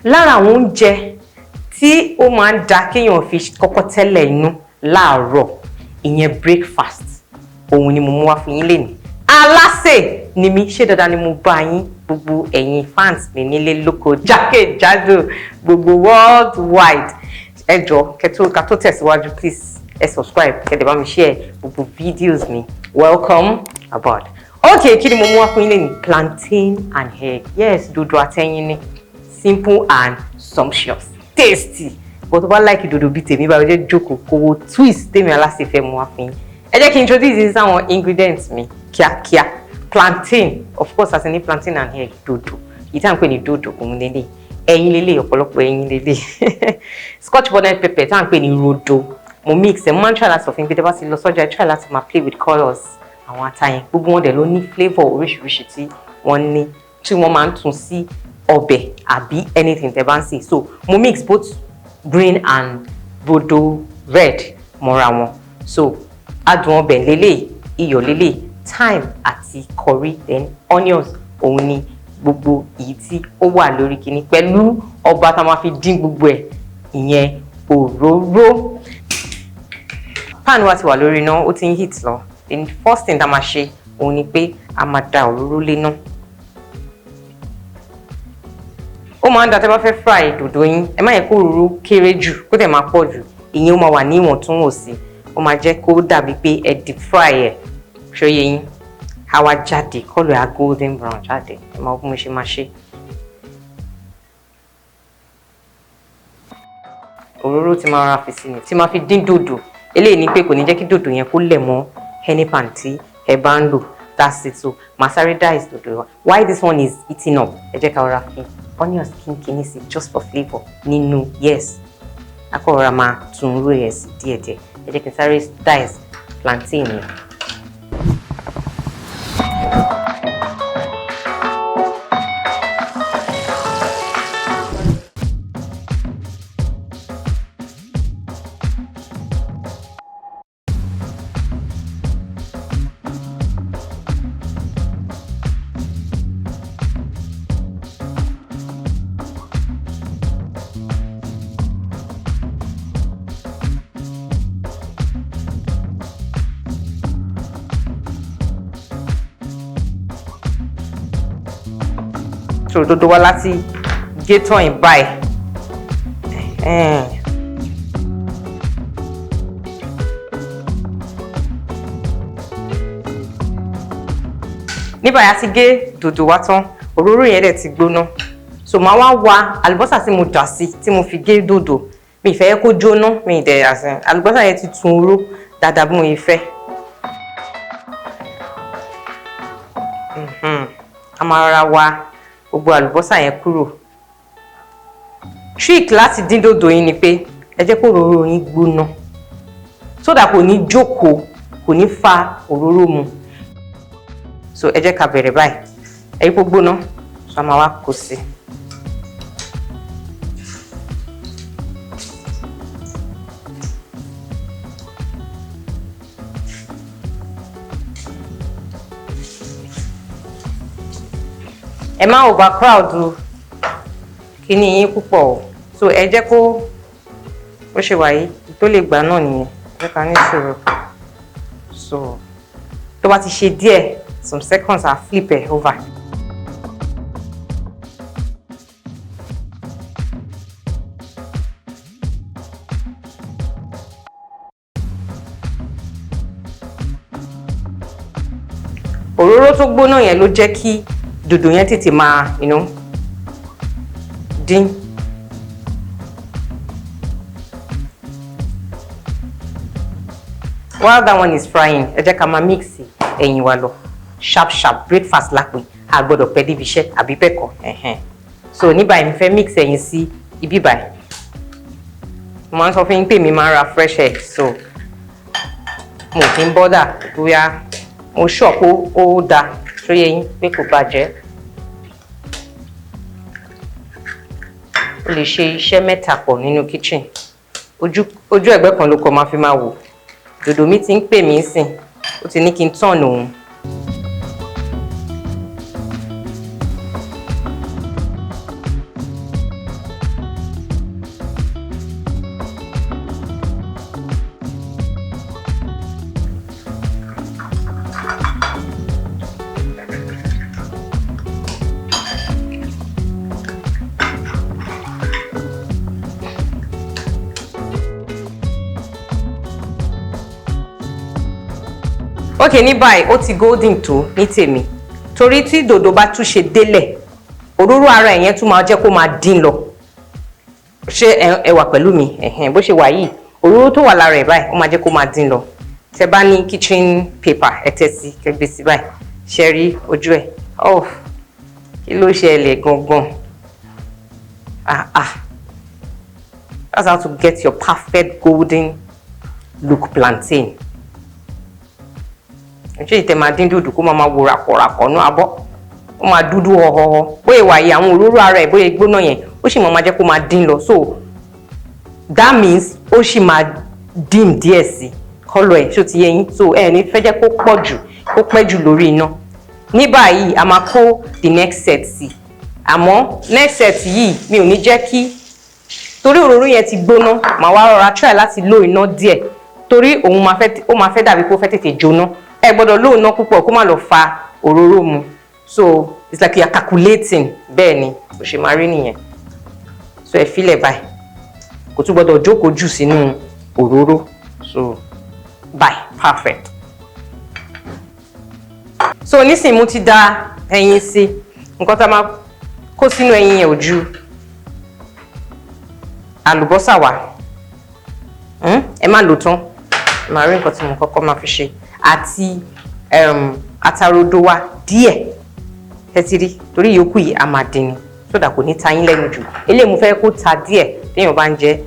Lára àwọn oúnjẹ tí ó máa ń da kéèyàn fi kọ́kọ́ tẹ́lẹ̀ inú láàárọ̀, ìyẹn breakfast, òun ni mo mú wá fún yín lénìí. Alásè ni mí, ṣé dandan ni mo bá yín? Gbogbo ẹ̀yin fans mi nílé lóko, jákèjádò gbogbo worldwide, ẹ jọ̀ọ́, kẹtó ká tó tẹ̀síwájú, please ẹ subscribe, kẹ́ dẹ̀ bá mi share gbogbo videos mi. Welcome aboard. Okay, kí ni mo mú wá fún yín lénìí? Plantain and egg. Yes, dòdò àtẹyin ni. Simple and sumptuous, tasty. But tó bá like dòdò bíi tèmi báyìí, jẹ́ jókòó kó wo twist tèmi Alásè fẹ́ mú wá fún yín. Ẹ jẹ́ kí n introduce yín sáwọn ingredients mi kíákíá. Plantain, of course, àti ní plantain and egg, dòdò yìí tá à ń pè ní dòdò, òun lélẹ̀. Ẹyin lélẹ̀, ọ̀pọ̀lọpọ̀ ẹyin lélẹ̀. Scotch bonnet pepper tá à ń pè ní rodo, mo mix ẹ̀. Mo máa ń try láti sọ fún yín pé tẹ́ bá ti lọ sọ́jà, ẹ try láti máa play with colours àwọn ata yẹn. Gbogbo wọn dẹ̀ ló ní flavour oríṣiríṣi tí wọ́n ní, tí wọ́n máa ń tún sí ọbẹ̀ àbí anything tẹ́ bá ń sè. So mo mix both green and rodo red mọ́ra wọn. So adùn ọbẹ̀ lélẹ̀, iyọ̀ lélẹ̀, thyme àti curry, then onions. Òun ni gbogbo èyí tí ó wà lórí kinní pẹ̀lú ọba tá a máa fi dín gbogbo ẹ̀, ìyẹn òróró. Pan wa ti wà lórí iná, ó ti ń heat lọ. The first thing tá a máa ṣe òun ni pé a máa da òróró lé ná. Ó máa ń da tẹ́ bá fẹ́ fry dòdò yín, ẹ má yẹ kó òróró kéré jù, kó dẹ̀ máa pọ̀ jù. Ìyẹn ó máa wà ní ìwọ̀ntúnwọ̀nsì, ó máa jẹ́ kó dàbí pé ẹ deep fry ẹ̀. Ṣó yé yín? Á wá jáde, colour á golden brown jáde. Ẹ máa bí mo ṣe máa ṣe. Òróró tí máa ra fi sí ni tí máa fi dín dòdò eléyìí ni pé kò ní jẹ́ kí dòdò yẹn kó lẹ̀ mọ́ any pan tí ẹ bá ń lò. That's it. So màá sáré dice dòdò wa. While this one is heating up, ẹ jẹ́ ká rọra fi onions kínkínní sí, just for flavour nínú. Yes, akọ̀rọ̀ra máa tún ró yẹn sí díẹ̀díẹ̀. Ẹ jẹ́ kí n sáré dice plantain yẹn. So dòdò wa láti gé tán yìí báyìí. Ẹ̀hẹ́n. Ní báyìí, a ti gé dòdò wa tán, òróró yẹn dẹ̀ ti gbóná, so màá wá wa àlùbọ́sà tí mo dà sí tí mo fi gé dòdò. Mi ì fẹ́ kó jóná, mi ì dẹ̀ àsìn àlùbọ́sà yẹn ti tún oró dáadáa bí mo yẹ fẹ́. A máa rọra wa gbogbo àlùbọ́sà yẹn kúrò. Trick láti dín dòdò yín ni pé ẹ jẹ́ kó òróró yín gbóná, so that kò ní jókòó, kò ní fa òróró mu. So ẹ jẹ́ ká bẹ̀rẹ̀ báyìí. Ẹ yí kó gbóná, so a máa wá kó sí. Ẹ má overcrowd kíní yín púpọ̀ o. So ẹ jẹ́ kó ó ṣe wà yìí tó lè gbà náà nìyẹn. Jẹ́ ká ní sùúrù. So tó bá ti ṣe díẹ̀, some seconds, I flip ẹ̀ over. Òróró tó gbóná yẹn ló jẹ́ kí dòdò yẹn tètè máa dín. While that one is frying, ẹ jẹ́ ká máa mix ẹyin wa lọ. Sharp sharp breakfast lápè, a gbọ́dọ̀ pẹ́ débi iṣẹ́, àbí bẹ́ẹ̀ kọ́? Ẹ̀hẹ́n. So ní báyìí, mo fẹ́ mix ẹyin sí ibi báyìí. Mo máa ń sọ fún yín pé mi máa ń ra fresh egg, so mo kì í bother bóyá mo sure pé ó dáa. Ṣó yé yín pé kò bàjẹ́? O lè ṣe iṣẹ́ mẹ́ta pọ̀ nínú kitchen. Ojú ojú ẹ̀gbẹ́ kan ló kọ́ máa fi máa wò. Dòdò mi ti ń pè mí sìn, ó ti ní kí n turn òun. Ok, ní báyìí ó ti golden tó ní tèmi, torí tí dòdò bá tún ṣe délẹ̀, òróró ara ẹ̀yẹn tún máa jẹ́ kó máa dín lọ. Ṣé ẹ wà pẹ̀lú mi? Ẹ̀hẹ̀n, bó ṣe wà yìí, òróró tó wà lára ẹ̀ báyìí, ó máa jẹ́ kó máa dín lọ. Tẹ bá ní kitchen paper, ẹ tẹ́ sí kẹgbẹ́ sí báyìí. Ṣe rí ojú ẹ̀? Oh, kí ló ṣẹlẹ̀ gangan? Ah ah, that's how to get your perfect golden look plantain. Ṣé ìtẹ̀ máa dín dòdò kó máa wo ràkọ̀ràkọ̀ nú abọ́, ó máa dúdú họhọhọ. Bóyá ìwà yìí, àwọn òróró ara ẹ̀, bóyá gbóná yẹn, ó sì máa jẹ́ kó máa dín lọ. So that means ó sì máa dín díẹ̀ sí colour ẹ̀. Ṣó ti yé yín? So ẹ ní fẹ́ jẹ́ kó pọ̀ jù, kó pẹ́ jù lórí iná. Ní báyìí, a máa kó the next set sí, àmọ́ next set yìí, mi ò ní jẹ́ kí, torí òróró yẹn ti gbóná, màá wá rọra try láti low iná díẹ̀, torí òun máa fẹ́, ó máa fẹ́ dàbí kó fẹ́ tètè jóná. Ẹ gbọ́dọ̀ low iná púpọ̀ kó má lọ fa òróró mu. So it's like you are calculating. Bẹ́ẹ̀ ni bó ṣe máa rí nìyẹn. So ẹ filẹ̀ báyìí, kò tún gbọ́dọ̀ jókòó jù sínú òróró. So bye, perfect. So nísìnyí, mo ti da ẹyin sí. Nǹkan tá a máa kó sínú ẹyin yẹn ò ju àlùbọ́sà wá. Ẹ má lò tán, màá rí nǹkan tí mo kọ́kọ́ máa fi ṣe, àti atarodo wa díẹ̀. Ẹ ti rí, torí ìyókù yìí, a máa dín ni, so that kò ní ta yín lẹ́nu jù. Eléyìí, mo fẹ́ kó ta díẹ̀ téèyàn bá ń jẹ.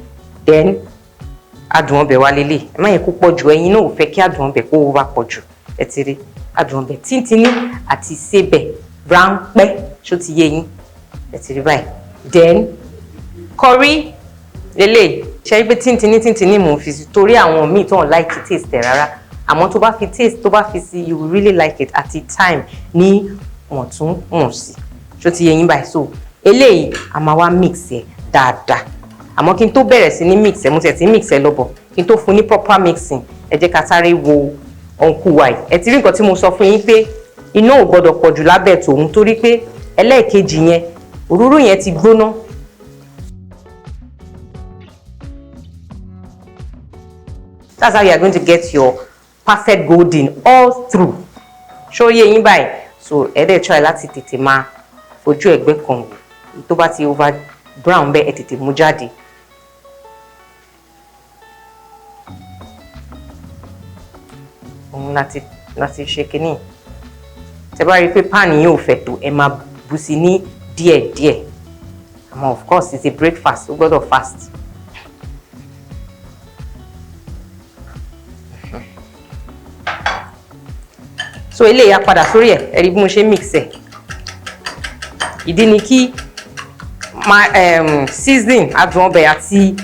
Then adùn ọbẹ̀ wa lélẹ̀. Ẹ má yẹ kó pọ̀ jù, ẹyin náà ò fẹ́ kí adùn ọbẹ̀ kó wá pọ̀ jù. Ẹ ti rí adùn ọbẹ̀ tíntínní àti sébẹ̀ ráńpẹ́. Ṣó ti yé yín? Ẹ ti rí báyìí. Then curry lélẹ̀. Ṣe é pé tíntínní tíntínní mò ń fi sí, torí àwọn míì tó ń like taste ẹ̀ rárá, àmọ́ tó bá fi taste, tó bá fi sí, you will really like it. Àti thyme ní wọ̀ntúnwọ̀nsì. Ṣó ti yé yín báyìí? So eléyìí, a máa wá mix ẹ̀ dáadáa. Àmọ́ kí n tó bẹ̀rẹ̀ sí ní mix ẹ̀, mo tiẹ̀ ti mix ẹ̀ lọ́bọ̀, kí n tó fún ní proper mixing, ẹ jẹ́ ká sáré wo ọ̀nkú wa yìí. Ẹ ti rí nǹkan tí mo sọ fún yín pé iná ò gbọ́dọ̀ pọ̀ jù lábẹ́ tòun, torí pé ẹlẹ́ẹ̀kejì yẹn, òróró yẹn ti gbóná. That's how you are going to get your perfect golden all through. Ṣó yé yín báyìí? So ẹ dẹ̀ try láti tètè máa fojú ẹ̀gbẹ́ kan wò. Tó bá ti over brown bẹ́ẹ̀, ẹ tètè mú jáde. Òun láti ṣe kínní. Tẹ bá rí i pé pan yín ò fẹ̀ tó, ẹ máa bù sí ní díẹ̀díẹ̀. Àmọ́ of course, it's a breakfast, ó gbọ́dọ̀ fast. So eléyìí, á padà sórí ẹ̀. Ẹ rí bí mo ṣe mix ẹ̀. Ìdí ni kí ma seasoning, adùn ọbẹ̀ àti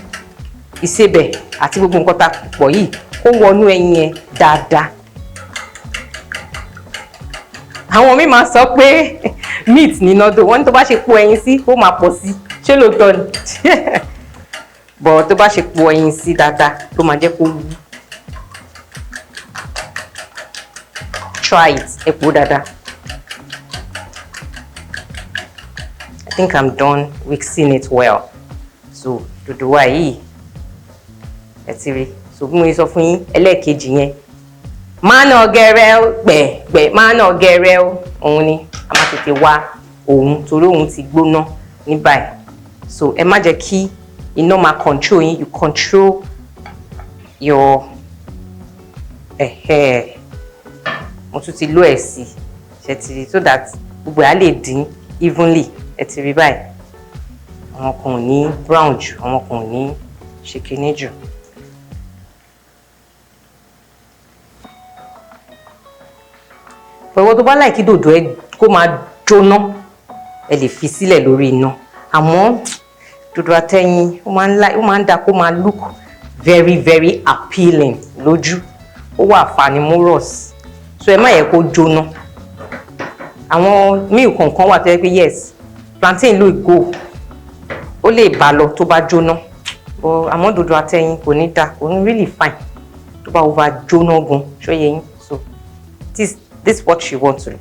ìsebẹ̀ àti gbogbo nǹkan tá a pọ̀ yìí kó wọnú ẹyin yẹn dáadáa. Àwọn míì máa sọ pé meat ní nọ́dọ̀ wọ́n ní tó bá ṣe po ẹyin sí, ó máa pọ̀ sí. Ṣé lóòótọ́ ni? Bọ̀ tó bá ṣe po ẹyin sí dáadáa ló máa jẹ́ kó wú. Try it, ẹ pò dáadáa. I think I'm done mixing it well. So dòdò wa yìí, ẹ ti rí. So bí mo sọ fún yín, ẹlẹ́ẹ̀kejì yẹn, máa nà gẹrẹ gbẹ̀gbẹ̀, máa nà gẹrẹ. Òun ni a máa tètè wá òun, torí òun ti gbóná ní báyìí. So ẹ má jẹ́ kí iná máa control yín, you control your ẹ̀hẹ́. Mo tún ti lọ ẹ̀ sí ṣe ti rí, so that gbogbo ẹ̀ á lè dín evenly. Ẹ ti rí báyìí, àwọn kan ò ní brown jù, àwọn kan ò ní ṣe kinní jù. Pẹ̀wọ́ tó bá like dòdò ẹ kó máa jóná, ẹ lè fi sílẹ̀ lórí iná. Àmọ́ dòdò àtẹyin, ó máa ń da kó máa look very very appealing lójú, ó wà fanimorous. So ẹ má yẹ kó jóná. Àwọn míì kọ̀ọ̀kan wà tó yẹ pé yes, plantain ló go, ó lè bá lọ tó bá jóná, but àmọ́ dòdò àtẹyin kò ní da, kò ní really fine tó bá over jóná gan. Ṣó yé yín? So this is what you want to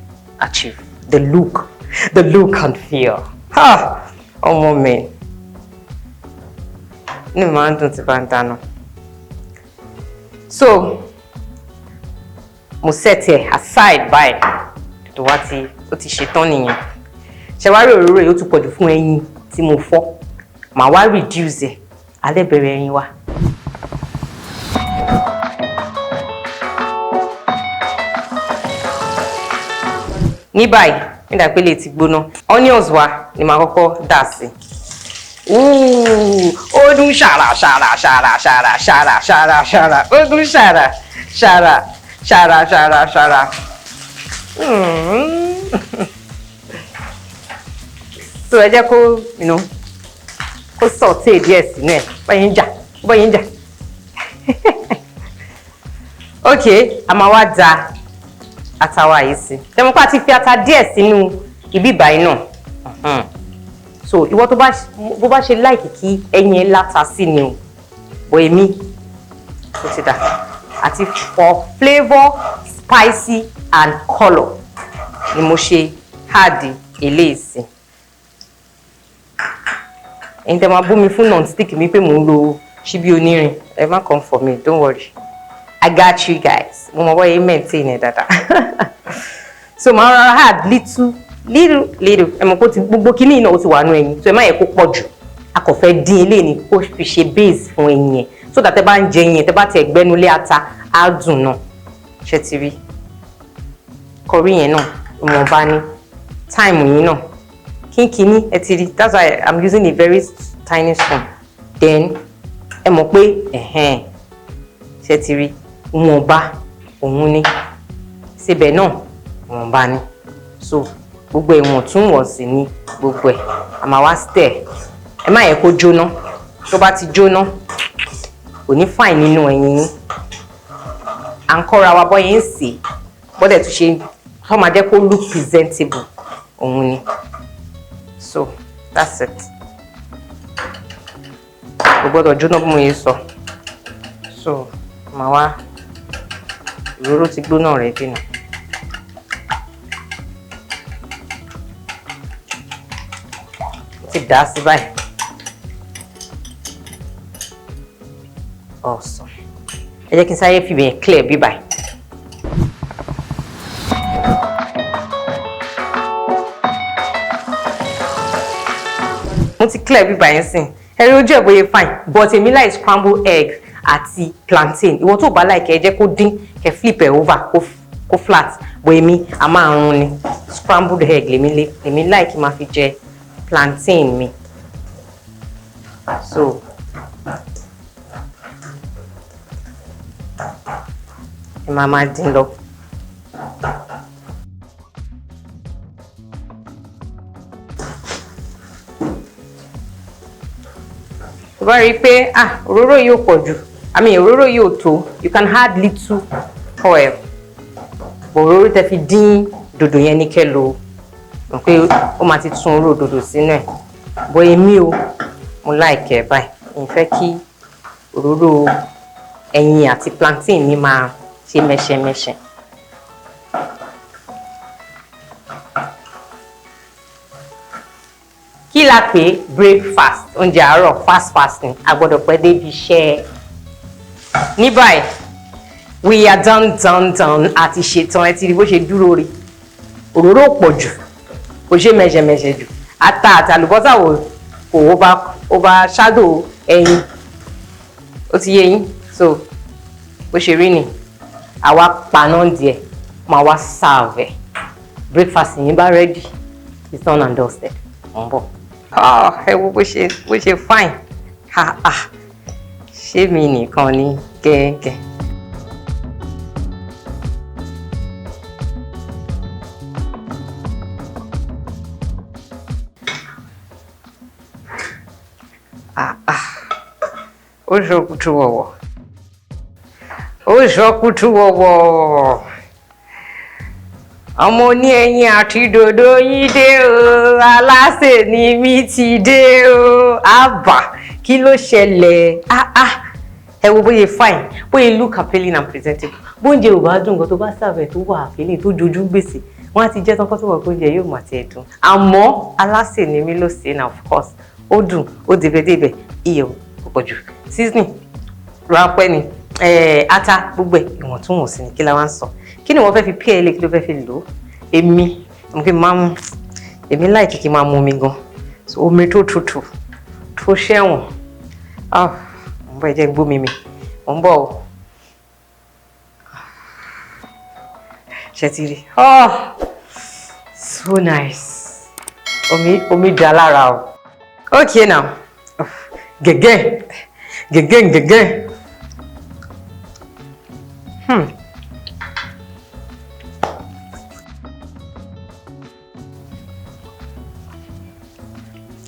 achieve, the look and feel. Ha, ọmọ mi, inú mi máa ń dùn tí bá ń dáná. So Mo set ẹ aside báyìí. Dòdò wa ti ó ti ṣetán nìyẹn. Ṣe wá rí, òróró yìí ó tún pọ̀jù fún ẹyin tí mo fọ́. Màá wá reduce ẹ̀ alẹ́ bẹ̀rẹ̀ ẹyin wa. Ní báyìí, nígbà pé lè ti gbóná, onions wa ni màá kọ́kọ́ dà sí. Ó dún ṣàrà ṣàrà ṣàrà ṣàrà ṣàrà ṣàrà ṣàrà, ó dún ṣàrà ṣàrà ṣàrà ṣàrà ṣàrà. So ẹ jẹ́ kó kó saute díẹ̀ sínú ẹ̀ báyìí ń jà báyìí ń jà. Ok, a máa wá da ata wa yìí sí. Tẹmọpá ti fi ata díẹ̀ sínú ibi ìbàyìí náà. So ìwọ tó bá bó bá ṣe like kí ẹyin ẹ láta sí ni o, bọ èmi ó ti dà. Àti for flavour, spicy and colour ni mo ṣe add eléyìí sí. Ẹ̀yin tẹ́ máa bú mi fún non-stick mi pé mò ń lo ṣíbí onírin, ẹ má come for me, don't worry, I got you guys. Mo mọ bọ́ yẹn maintain ẹ̀ dáadáa. So màá rọra add little little little. Ẹ mọ̀ pé gbogbo kíní náà ó ti wà nú ẹyin, so ẹ má yẹ kó pọ̀ jù. A kò fẹ́ dín eléyìí ni kó fi ṣe base fún ẹyin yẹn, so that tẹ́ bá ń jẹ ẹyin yẹn, tẹ́ bá tiẹ̀ gbẹ́nu lé ata, á dùn náà. Ṣe ti rí curry yẹn náà? Ìwọ̀nba ní thyme yìí náà, kínkínní, ẹ ti rí. That's why I'm using a very tiny spoon. Then ẹ mọ̀ pé ẹ̀hẹ́n, ṣe ti rí? Ìwọ̀nba òun ni síbẹ̀ náà, ìwọ̀nba ni. So gbogbo ìwọ̀ntúnwọ̀nsì ni gbogbo ẹ̀. A máa wá stir. Ẹ má yẹ kó jóná. Tó bá ti jóná, kò ní fine nínú ẹyin yín. À ń kọ́ra wa bọ́ yẹn ń sè é, bọ́dẹ̀ tún ṣe tó máa jẹ́ kó look presentable òun ni. So that's it. Kò gbọ́dọ̀ jóná bí mo yẹ sọ. So màá wá, òróró ti gbóná rẹ̀ dínà. Ti dà á sí báyìí. Awesome. Ẹ jẹ́ kí n sáré fi bẹ̀yẹn clear bí báyìí. Mo ti clear bí báyìí sìn. Ẹ rí ojú ẹ̀ bóyá fine, but èmi like scrambled egg àti plantain. Ìwọ tó bá like, ẹ jẹ́ kó dín, kẹ́ flip ẹ̀ over kó flat, but èmi a máa rún ni. Scrambled egg lèmi like máa fi jẹ plantain mi. So ẹ máa máa dín lọ. Tó bá rí i pé, ah, òróró yóò pọ̀ jù, I mean, òróró yóò tó, you can add little oil, but òróró tẹ́ fi dín dòdò yẹn ní kẹ́ lò ó, pé ó máa ti tún òróró dòdò sínú ẹ̀. But èmi o, mo like ẹ̀ báyìí. N fẹ́ kí òróró ẹyin àti plantain mi máa ṣe mẹ́ṣẹ́mẹ́ṣẹ́. Kí la pè breakfast? Oúnjẹ àárọ̀ fast fast ni, a gbọ́dọ̀ pẹ́ débi iṣẹ́. Ní báyìí, we are done, done, done. Àti ṣetán. Ẹ ti rí bó ṣe dúró rí. Òróró pọ̀ jù, kò ṣe mẹ̀ṣẹ̀mẹ̀ṣẹ̀ jù, ata àti àlùbọ́sà wò kò over overshadow ẹyin. Ó ti yé yín. So bó ṣe rí ni, àwa paná díẹ̀, máa wá serve ẹ̀. Breakfast yín bá ready, it's done and dusted. Mò ń bọ̀. Ẹ wo bó ṣe fine. Ha ah, ṣé mi nìkan ni gẹ́gẹ́. Ah ah, ó ṣọkùtù wọ̀wọ̀, ó ṣọkùtù wọ̀wọ̀. Ọmọ oní ẹyin àti dòdò yín dé o, Alásè ni mi ti dé o. Àbà, kí ló ṣẹlẹ̀? Ah ah, ẹ wo bóyá fine, bóyá look appealing and presentable. Bóúnjẹ ò bá dùn, nǹkan tó bá sàbẹ̀ tó wà appealing, tó jojú gbèsè, wọ́n á ti jẹ́ tán kó tó wọ̀ pé oúnjẹ yóò mà tiẹ̀ dùn. Àmọ́ Alásè ni mí ló ṣe na, of course ó dùn, ó débẹ̀débẹ̀, iyọ̀ kò pọ̀ jù, seasoning ráńpẹ́ ni, ata, gbogbo ẹ̀ ìwọ̀ntúnwọ̀nsì ni. Kí la wá ń sọ? Kí ni wọ́n fẹ́ fi pair ilé? Kí ló fẹ́ fi lò ó? Èmi mo kí n máa mú, èmi like kí n máa mu omi gan. So omi tó tutù tó ṣẹ̀wọ̀n. Ah, mo ń bọ̀, ẹ jẹ́ n gbómi mi, mo ń bọ̀ o. Ṣe ti rí? Oh, so nice. Omi omi dá lára o. Okay, now, gẹ́gẹ́ gẹ́gẹ́ gẹ́gẹ́.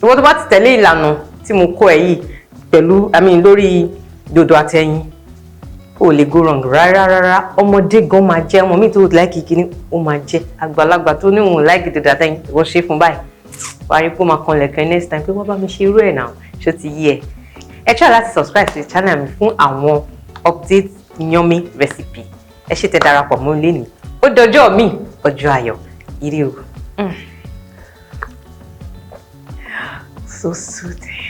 Ìwọ tó bá ti tẹ̀lé ìlànà tí mo kọ́ ẹ yìí pẹ̀lú, I mean, lórí dòdò àtẹyin, o lè go wrong rárá rárá. Ọmọdé gan máa jẹ, ọmọ mi tó like kíní ó máa jẹ, àgbàlagbà tó ní òun like dòdò àtẹyin, ìwọ ṣe fún báyìí, wàá rí pé ó máa kanlẹ̀ kan next time pé wọ́n bá mi ṣe irú ẹ̀ náà. Ṣó ti yí ẹ? Ẹ try láti subscribe sí channel mi fún àwọn update yummy recipe. Ẹ ṣe tẹ́ darapọ̀ mọ́ lẹ́nu. Ó dọjọ́ mi, ọjọ́ ayọ̀, ire o. So soothing.